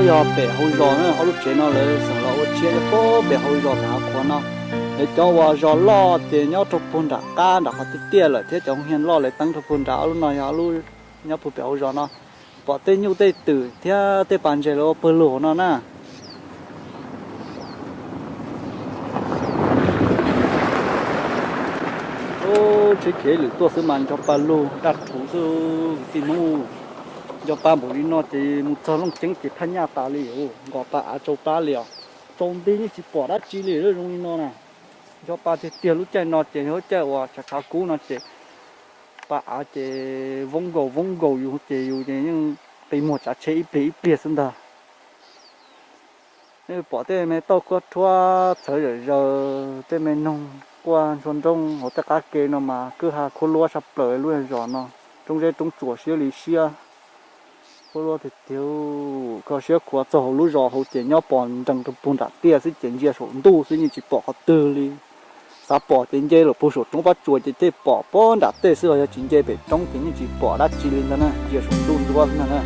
Yog pem hauv zos na, ob lub tsev no lawv xeem los ua tshiab yog pem hauv zos pem hav qhuav no. Lawv cov uas zos loj ces nyob rau puag nram qab nram qhov tiaj tiaj lawm thiab cov hia loj lawv teeb rau puag nrad. Ob lub no yog ob lub nyob puag pem hauv zos no. Pom tej nyuj tej twm thiab tej pas ntses lawv ua pawg lug no na. Tsheb khiav lwm tuaj xwb mas nco pa lug daj rhuv xwb kwv tij Hmoob. Nco pa npaum li no ces mus txog Looj Ceeb ces phaj nyaj tas li, nkaus pa av tsau plab li os. Tsaus nti yeej tsis pom dab tsi li zoo li no na. Nco pa tiag tiag, lub caij no ces yog lub caij uas tshav tshav kub no ces pa av ces voob nkaus voob nkaus yus ces yus ces yeej qi muag tsav tsheb ib pliag ib pliag xwb ntag. Nej pom tej me tauj kuab rhuab txhawv zawm zaws, tej me noog quaj ntsuag nroo hauv tej qab ke no mas kwj ha khuab luab tshaj plaws lub zos no, roob zeb roob tsuas siab li siab. Khuab luab tiag tiag, kho siab khuav txog hauv lub zos hauv ces nyob pom nrees rau puag nram tiaj xwb ces ntsia saum ntuj xwb yeej tsis pom qhov twg li. Xav pom ces nce lawm puag saum roob pob tsuas ces thiaj pom puag nram tej xwb os, yog tsis nce pem roob ces yeej tsis pom dab tsi li ntag na, ntsia saum ntuj ntsuab xwb ntag na.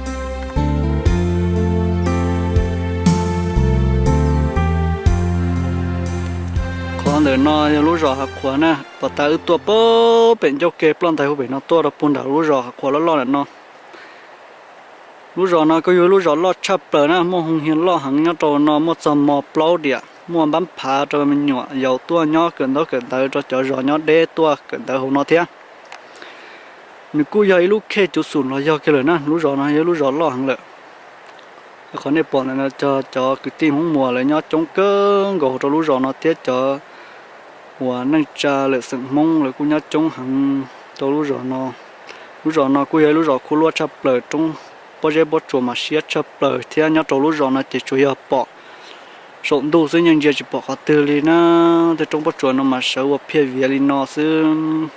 Qhov ntawm no yog lub zos Hav Qhuav na, pom tas wb tuaj puag pem ncauj ke ploj ntais puag pem no tuaj rau puag nram lub zos Hav Qhuav loj loj ntawm no. Lub zos no kuj yog lub zos loj tshaj plaws na, muaj hoo hia loj heev nyob rau no, muaj txog mos plaub diam, muaj npab phav rau me nyuam yaus tuaj nyob kawm ntaub kawm ntawv, rau cov zos nyob deb tuaj kawm ntawv hauv no thiab. Nws kuj yog ib lub khej cuv xum los yog kiag lawm na, lub zos no yog lub zos loj heev lawm. Qhov nej pom ntawm no cov kwv tij Hmoob Muas lawv nyob coob kawg nkaus rau lub zos no thiab cov uas neej tsa lawm xeem Hmoob lawv kuj nyob coob heev rau lub zos no. Lub zos no kuj yog ib lub zos khuab luab tshaj plaws, roob pob zeb pob tsuas mas siab tshaj plaws thiab nyob rau lub zos no ces tsuas yog pom saum ntuj xwb, yeej ntsia tsis pom qhov twg li na. Tej roob pob tsuas no mas sawv ua phiaj viav li no xwb.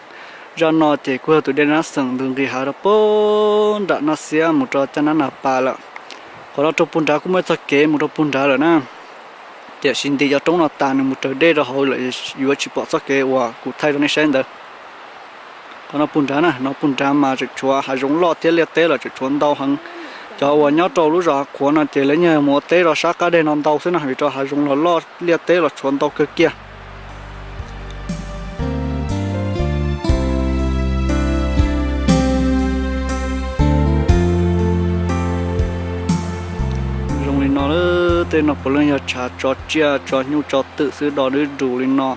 Zaj no ces kuj yog tus dej nab xeem ntws nqis hav rau puag nram Naj Xiab mus rau caj nab Nas Pas lawm. Qhov no rau puag nrad kuj muaj ib txoj kev mus rau puag nrad lawm na. Tiam sis nti cov roob no tas nws mus raws dej rau hauv lawm, yuav tsis pom txoj kev uas kuv thaij rau nej saib ntawd. Qhov no puag nrad na, no puag nrad mas tseem tshuav hav zoov loj thiab liaj teb los tseem tshuav ntau heev. Cov uas nyob rau lub zos Hav Qhuav no ces lawv yeej mus ua teb rau sab qab deg no ntau xwb na, vim rau hav zoov los loj liaj teb los tshuav ntau kawg kiag. Zoo li no, tej no puav leej yog tshav tso tsiaj tso nyuj tso twm xwb, do dwb dus li no.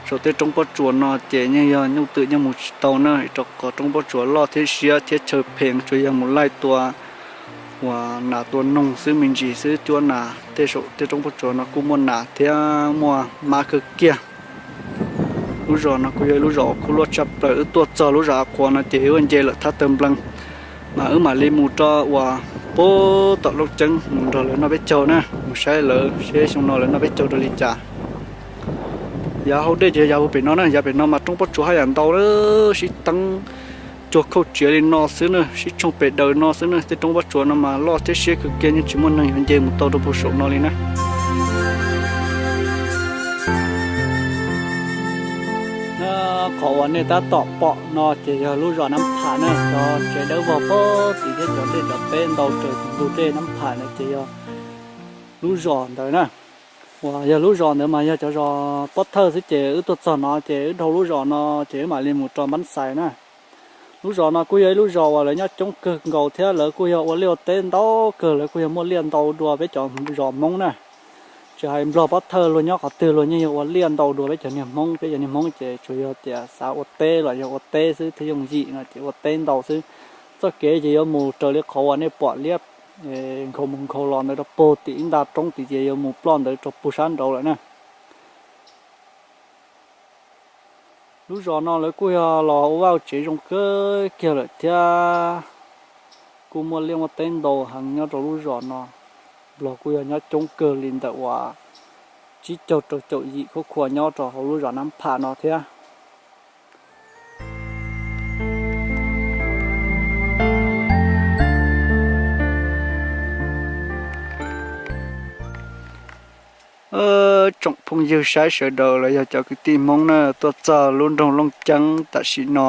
Saum tej roob pob tsuas no ces yeej yog nyuj twm yeej mus tsis tau na, rau qhov roob pob tsuas loj thiab siab thiab chaw phem, tsuas yog mus laij tua uas nas tua noog xwb me ntsis xwb, cuab nas. Tej saum tej roob pob tsuas no kuj muaj nas thiab muaj mab kawg kiag. Lub zos no kuj yog ib lub zos khuab luaj tshaj plaws, wb tuaj txog lub zos Hav Qhuav no ces wb nce lawm thaj taw nplees, mas wb mam li mus rau uas puag tom Looj Ceeb mus nrog lawv noj peb caug na, mus saib lawv seb xyoo no lawv noj peb caug rau li cas. Yav hauv dej ces yav puag pem no na, yav pem no mas roob pob tsuas haj yam ntau, sib teeb cuag khauj tsiav li no xwb na, sib tshooj pes daws no xwb na. Tej roob pob tsuas no mas loj thiab siab kawg kiag, yeej tsis muaj neeg yuav nce mus tau rau puag saum no li na. Qhov uas nej tab tom pom no ces yog lub zos Nab Pham na, cov tsev dawb vog pob tid thiab cov dej cov teb ntau raws tus ntug dej Nab Pham na ces yog lub zos ntawd na. Uas yog lub zos ntawd mas yog cov zos pob thawj xwb, ces wb tuaj txog no ces wb dhau lub zos no ces wb mam li mus rau Npab Xais na. Lub zos no kuj yog ib lub zos uas lawv nyob coob kawg nkaus thiab lawv kuj yog ua liaj ua teb ntau kawg, lawv kuj yog muaj liaj ntau dua peb cov zos Hmoob na. Tsis hais Nplog pob thawj luag nyob qhov twg luag yeej yog ua liaj ntau dua peb cov niag Hmoob. Peb cov niag Hmoob ces tsuas yog tias xav ua teb los yog ua teb xwb thiaj yooj yim no ces ua teb ntau xwb. Txoj kev ces yuav mus raws li qhov uas nej pom liab nkhaus mus nkhaus los ntawd rau puag tim ib nta roob tid ces yuav mus ploj ntawd rau puag sab nraud lawm na. Lub zos no lawv kuj yog los ua vaj tsev zoo kawg kiag lawm thiab kuj muaj liaj muaj teb ntau heev nyob rau lub zos no. Nplog kuj yog nyob coob kawg li ntawm uas tsib caug rau caum yim khub khua nyob rau hauv lub zos Nab Pham no thiab. Tsoom phooj ywg saib sawv daws los yog cov kwv tij Hmoob na, tuaj txog lub nroog Looj Ceeb tam sim no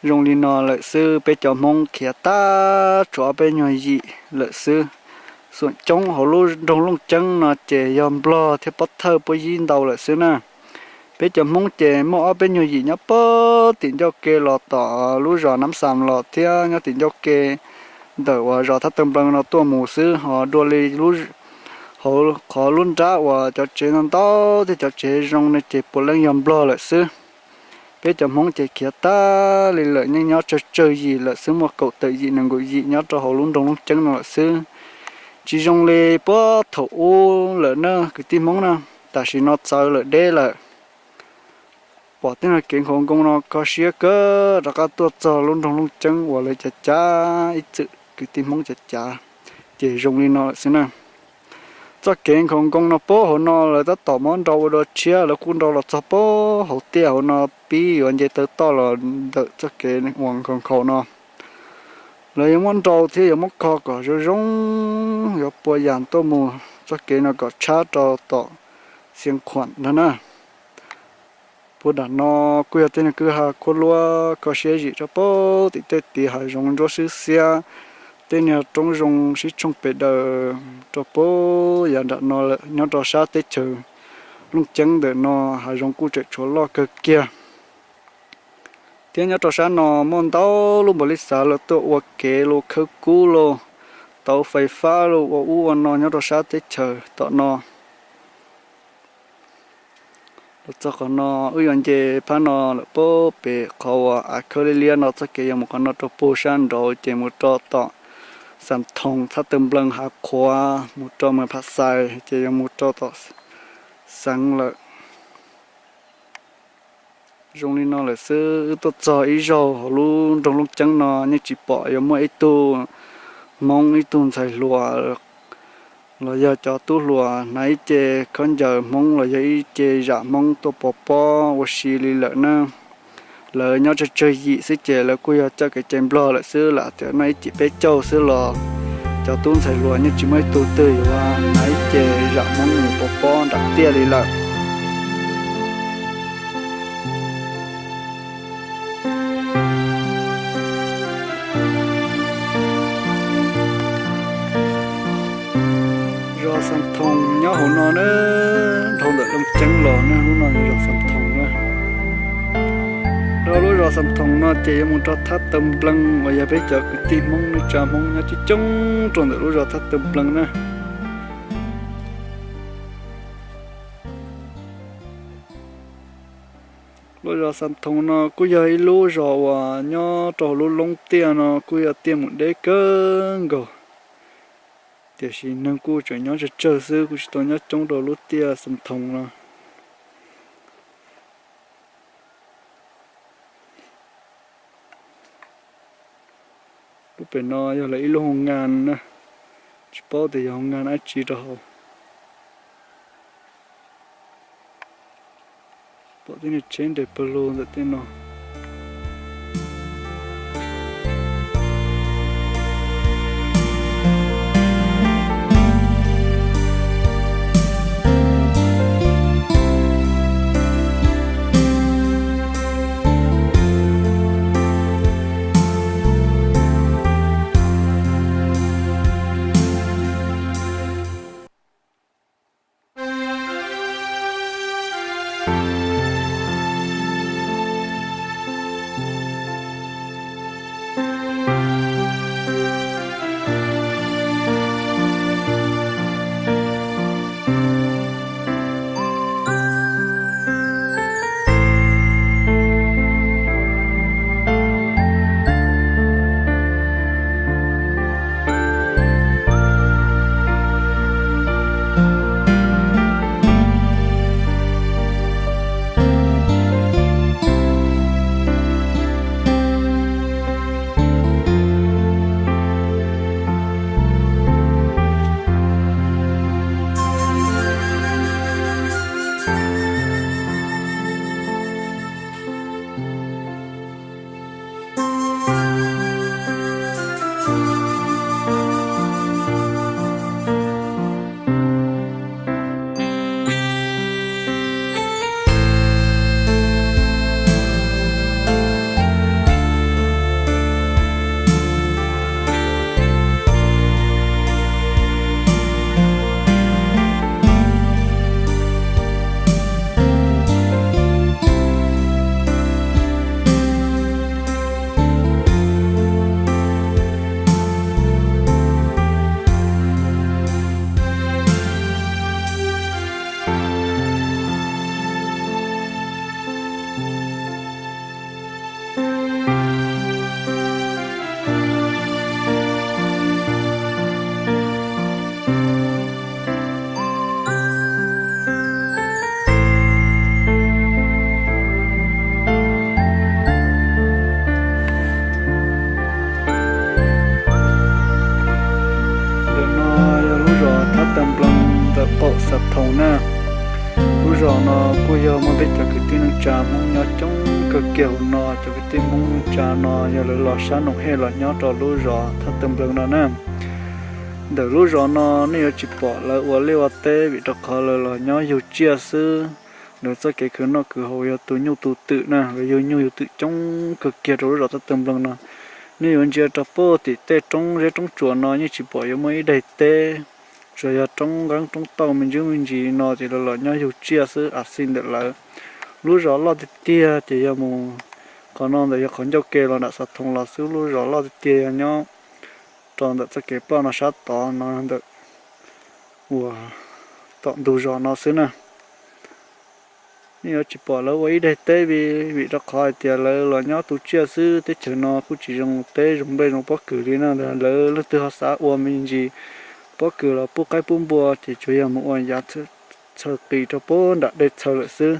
zoo li no lawm xwb. Peb cov Hmoob khiav tag tsuas ob peb nyuag yim lawm xwb. Xoom coob hauv lub nroog Looj Ceeb no ces yog Nplog thiab Pob Thawj puab yib ntau lawm xwb na. Peb cov Hmoob ces muaj ob peb nyuag yim nyob puag tim ncauj ke los tom lub zos Nab Xam los thiab nyob tim ncauj ke ntawm uas zos Thab Taw Nplees no tuaj mus xwb, ho dua li hauv qhov lub nrab uas cov tsev ntau ntau thiab cov tsev zoo ne ces puav leej yog Nplog lawm xwb. Peb cov Hmoob ces khiav tag li lawm, yeej nyob tsawg tsawg yim lawm xwb, muaj kaum tawm yim nees nkaum yim nyob rau hauv lub nroog Looj Ceeb no lawm xwb. Tsis zoo li puag thaum ub lawm na kwv tij Hmoob na, tam sim no txawv lawm deb lawm. Pom tej no kev nkhaus nkoo no kho siab kawg, rov qab tuaj txog lub nroog Looj Ceeb uas lawv cav cav ib txwm kwv tij Hmoob cav cav, ces zoo li no lawm xwb na. Txoj kev nkhaus nkoo no puag hauv no lawv tab tom muab nrau ua dua tshiab, lawv kuj nrau los txog puag hauv tiaj hauv no pib yuav nce taw toj los ntawm txoj kev uas nkhaus nkhaus no. Lawv yuav muab nrau thiab yuav muab kho kom zoo zoo, yuav pua yas tuaj mus txoj kev no kom tshab rau tom Xia Khuam no na. Puag nram no kuj yog tej niag kwj ha khuab luab kho siab zim rau puag tim tej tiv hav zoov ntsuab swb xiab, tej niag roob zoo sib tshooj pes daws rau puag yav nram no lawm. Nyob rau sab teb chaws Looj Ceeb ntawm no hav zoov kuj tseem tshuav loj kawg kiag. Thiab nyob rau sab no muaj ntau lub npaum li xav los tuaj ua kev los khawb kub los tauv fais fab los ua ub ua no nyob rau sab teb chaws tom no. Los txog qhov no wb yuav nce phab no lawm puag pem qhov uas av khawb liab liab no, txoj kev yuav mus qhov no rau puag sab nraud ces mus rau tom Xam Thoos, Thab Taw Nplees, Hav Qhuav, mus rau Mas Phas Xais ces yuav mus rau tom Xeev lawm. Zoo li no lawm xwb, wb tuaj txog ib zaug hauv lub nroog Looj Ceeb no yeej tsis pom yuav muaj ib tug Hmoob ib tug ntxhais hluas los yog cov tub hluas hnav ib ce khaub ncaws Hmoob los yog ib ce zam Hmoob tuaj pov pob ua si li lawm na. Lawv nyob tsawg tsawg yim xwb ces lawv kuj yog coj kev cai Nplog lawm xwb, lam tias noj ib cim peb caug xwb los cov tub ntxhais hluas yeej tsis muaj ib tug twg yuav hnav ib ce zam Hmoob mus pov pob nram tiaj li lawm. Zos Xam Thoos nyob hauv no na, dhau ntawm Looj Ceeb los na, lub no yog zos Xam Thoos na. Dhau lub zos Xam Thoos no ces yuav mus rau Thab Taw Nplees uas yog peb cov kwv tij Hmoob neej tsa Hmoob nyob coob coob rau ntawm lub zos Thab Taw Nplees na. Lub zos Xam Thoos no kuj yog ib lub zos uas nyob rau hauv lub loob tiaj no kuj yog tiaj mus deb kawg nkaus, tiam sis neeg kuj tseem nyob tsawg tsawg xwb, kuj tsis tau nyob coob rau lub tiaj Xam Thoos no. Lub pem no yog lawv ib lub hoo ngas na, tsis paub tias yog hoo ngas dab tsi rau hauv. Pom tej niag tsheb nres pawg lug ntawm tej no. No kuj yog muaj peb cov kwv tij neej tsa Hmoob nyob coob kawg kiag hauv no. Cov kwv tij Hmoob neej tsa no yog lawv los sab Noom Hej los nyob rau lub zos Thaj Tawg Nploog no na. Ntawm lub zos no nej yuav tsis pom lawv ua liaj ua teb vim rau qhov lawv los nyob yug tsiaj xwb. Lawv txoj kev khwv noj khwv haus yog tu nyuj tu twm na, lawv yug nyuj yug twm coob kawg kiag rau lub zos Thaj Tawg Nploog no. Nej yuav ntsia rau puag tim tej roob zeb roob tsuas no yeej tsis pom yuav muaj ib daim teb, tsuas yog roob nqeeb roob tauj me ntsis me ntsis no ces lawv los nyob yug tsiaj xwb. As xij ntawm lawv, lub zos loj tiag tiag ces yog mus qhov no ntawm yog qhov ncauj ke los nram Xav Thoo los xwb. Lub zos loj tiag tiag yog nyob rau ntawm txoj kev ploj no sab tod no ntawm uas tom ntug zos no xwb na. Nej yuav tsis pom lawv ua ib daim teb vim, vim rau qhov hais tias lawv los nyob tu tsiaj xwb. Teb chaws no kuj tsis zoo teb zoo nplej zoo pob kws li no ntag. Lawv leej twg ho xav ua me ntsis pob kws los pub qaib pub npua ces tsuas yog mus ua yav txhawj qis rau puag nram dej txhawj lawm xwb.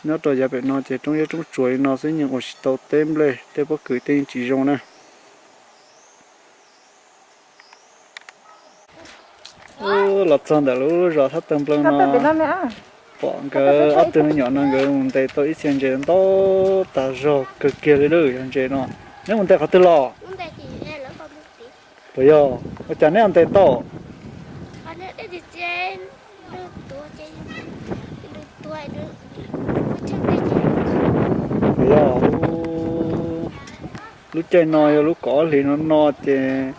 Nyob rau yav pem no ces roob zeb roob tsuas li no xwb yeej ua tsis tau teb nplej teb pob kws tej yeej tsis zoo na. Los txog ntawm lub zos Thab Tawg Nploog no, pom nkawd ob tug me nyuam no nkawd mus ntes tau ib txhia ntses ntau tas zog kawg kiag li lawm. Yog ntses no neb mus ntes qhov twg los? Puas yog? Ua cas neb ho ntes tau? Puas yog? Lub caij no yog lub kaum ob hlis no no ces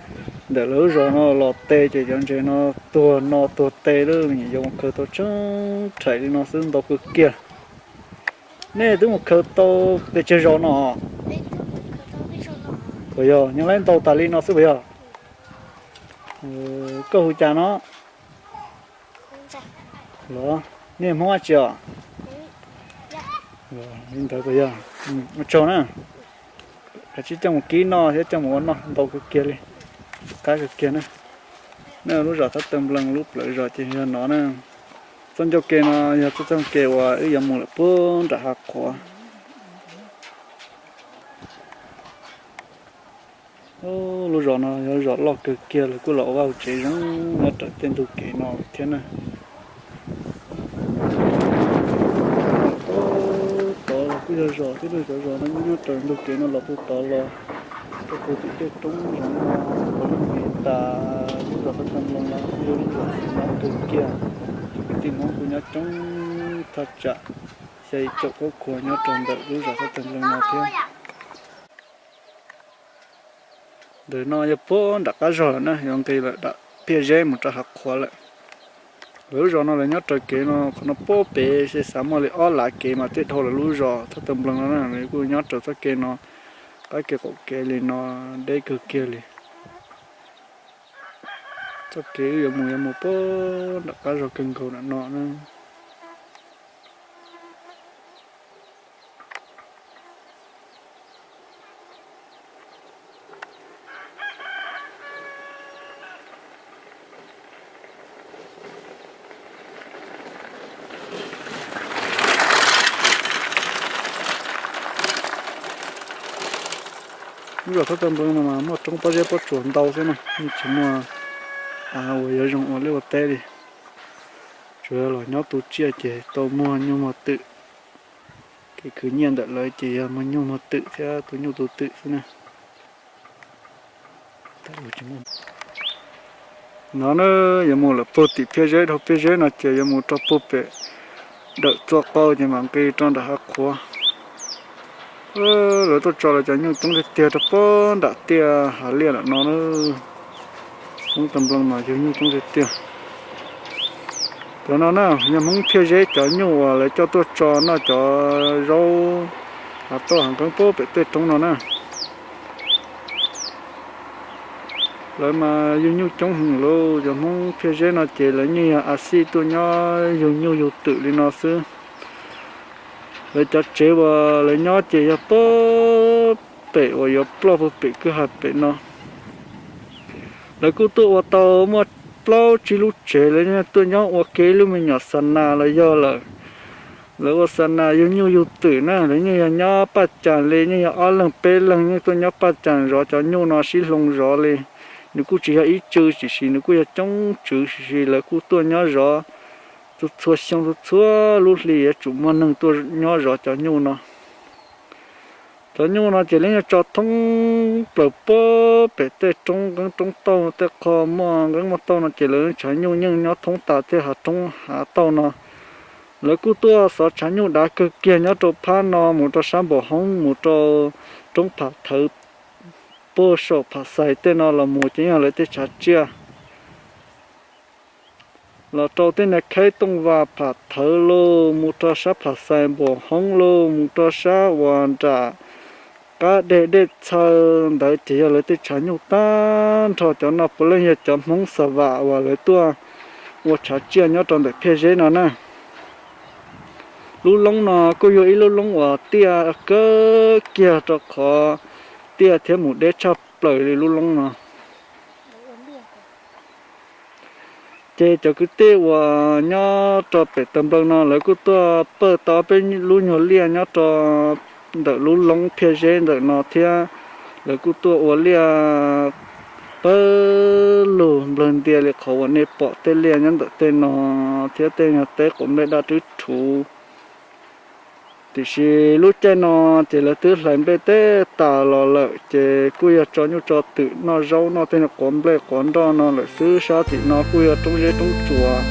ntawm lawv lub zos no los tes ces cov ntses no tuag no tuag tes lawm, yuav mus khaws tau tsheej rhaim li no xwb ntau kawg kiag. Nej twb mus khaws tau pes tsawg zaus no? Puas yog nyob lab ntau tas li no xwb puas yog? Koj hu cas no? Los, nej Hmoob dab tsi os? Li ntawd puas yog? Ua tsaug na. Kav tsij coj mus kib noj thiab coj mus ua noj ntau kawg kiag li, qab kawg kiag na. Nej lub zos Thab Tawg Nploog lub plawv zos ces yog no na. Txoj ncauj ke no yog txoj ncauj ke uas wb yuav mus lawm puag nram hav qhuav. Lub zos no yog zos loj kawg kiag, lawv kuj los ua vaj ua tsev zoo nyob raws tej ntug kev no thiab na. Tod los kuj yog zos thiab, cov zos no nyob raws ntug kev no los puag tod los rau puag tim tej roob zoov no, puav leej yog tas lub zos Thab Tawg Nploog no kuj yog lub zos xis no kawg kiag. Cov kwv tij Hmoob kuj nyob coob thaj tsam xya yim caum kaub khuas nyob rau ntawm lub zos Thab Tawg Nploog no thiab. Ntawm no yog puag nram qab zog lawm na, yuav nqis lawm nram phiaj zeb mus rau hav qhuav lawm. Lawv lub zos no lawv nyob raws kev no, qhov no puag pem xav muaj li ob lav kev mas thiaj dhau lawv lub zos Thab Tawg Nploog no na. Lawv kuj nyob raws txoj kev no, qab kev qaum kev li no deb kawg kiag li. Txoj kev wb yuav mus yuav mus puag nram qab zog kawg nkaus nram no na. Lub zos Thab Tawg Nploog no mas muaj roob pob zeb pob tsuas ntau xwb na, yeej tsis muaj av uas yuav zoo ua liaj ua teb li. Tsuas yog los nyob tu tsiaj ces tau muag nyuj muag twm. Kev khwv nyiaj ntawm lawv ces yog muag nyuj muag twm thiab tu nyuj tu twm xwb na. No na, yuav mus lawm puag tim phiaj zeb, dhau phiaj zeb no ces yuav mus rau puag pem dawm txua qau ces mam nqis rau nram hav qhuav. Lawv tuaj tso lawv cov nyuj coob tiag tiag rau puag nram tiaj hav liaj ntawm no na. Hmoob Tawg Nploog mas yug nyuj coob tiag tiag. Cov no na, yog Hmoob phiaj zeb cov nyuj uas lawv coj tuaj tso noj cov zaub hav tauj hav nqeeb puag pem tej roob no na. Lawv mas yug nyuj coob heev lauj. Cov Hmoob phiaj zeb no ces lawv yeej yog a xij tuaj nyob yug nyuj yug twm li no xwb. Lawv cov tsev uas lawv nyob ces yog puag pem uas yuav ploj puag pem kwj ha pem no. Lawv kuj tuaj ua tau muaj plaub tsib lub tsev, lawv tuaj nyob ua ke ib lub me nyuam xa nas los yog lawm. Lawv ua xa nas yug nyuj yug twm na, lawv yeej yog nyob paj cas li, yeej yog ob leeg peb leeg yeej tuaj nyob paj cas zov cov nyuj no sib hloov zov li. Nws kuj tsis yog ib tsw, tiam sis nws kuj yog coob tswv, tiam sis lawv kuj tuaj nyob zov Txhua xyoo txhua lub hli yuav tsum muaj neeg tuaj nyob zov cov nyuj no. Cov nyuj no ces lawv yeej tso thoob plaws puag pem tej roob nqeeb roob tauj, tej qho muaj nqeeb muaj tauj no ces lawv tshav nyuj yeej nyob thoob tas tej hav roob hav tauj no. Lawv kuj tuaj xov tshav nyuj dav kawg kiag nyob rau phab no mus rau sab npaum hoob, mus rau roob Pham Thawv, puag saum Pham Xais tej no los mus ces yog lawv tej tshav tsiaj. Los rau tej niag khaib tooj vas Pham Thawv los mus rau sab Pham Xais npaum hoob los mus rau sab uas nram qab dej Dej Txhaw ntawd ces yog lawv tej tshav nyuj tag nrho. Cov no puav leej yog cov Hmoob xa vam uas lawv tuaj ua tshav tsiaj nyob rau ntawm Phiaj Zeb no na. Lub loob no kuj yog ib lub loob uas tiaj kawg kiag rau qhov tiaj thiab mus deb tshaj plaws li lub loob no. Ces cov kwv tij uas nyob rau pem taw nplawg no lawv kuj tuaj pawj tau peb lub nyuag liaj nyob rau ntawm lub loob Phiaj Zeb ntawm no thiab. Lawv kuj tuaj ua liaj pawg lug nplawg ntias li qhov uas nej pom tej liaj nyob ntawm tej no thiab tej nyuag teb quav nplej daj rwb rhuv. Tiam sis lub caij no ces lawv twb hlais nplej teb tas los lawm ces kuj yog tso nyuj tso twm noj zaub noj tej nyuag quav nplej quav nroj no lawm xwb. Sab tim no kuj yog roob zeb roob tsuas.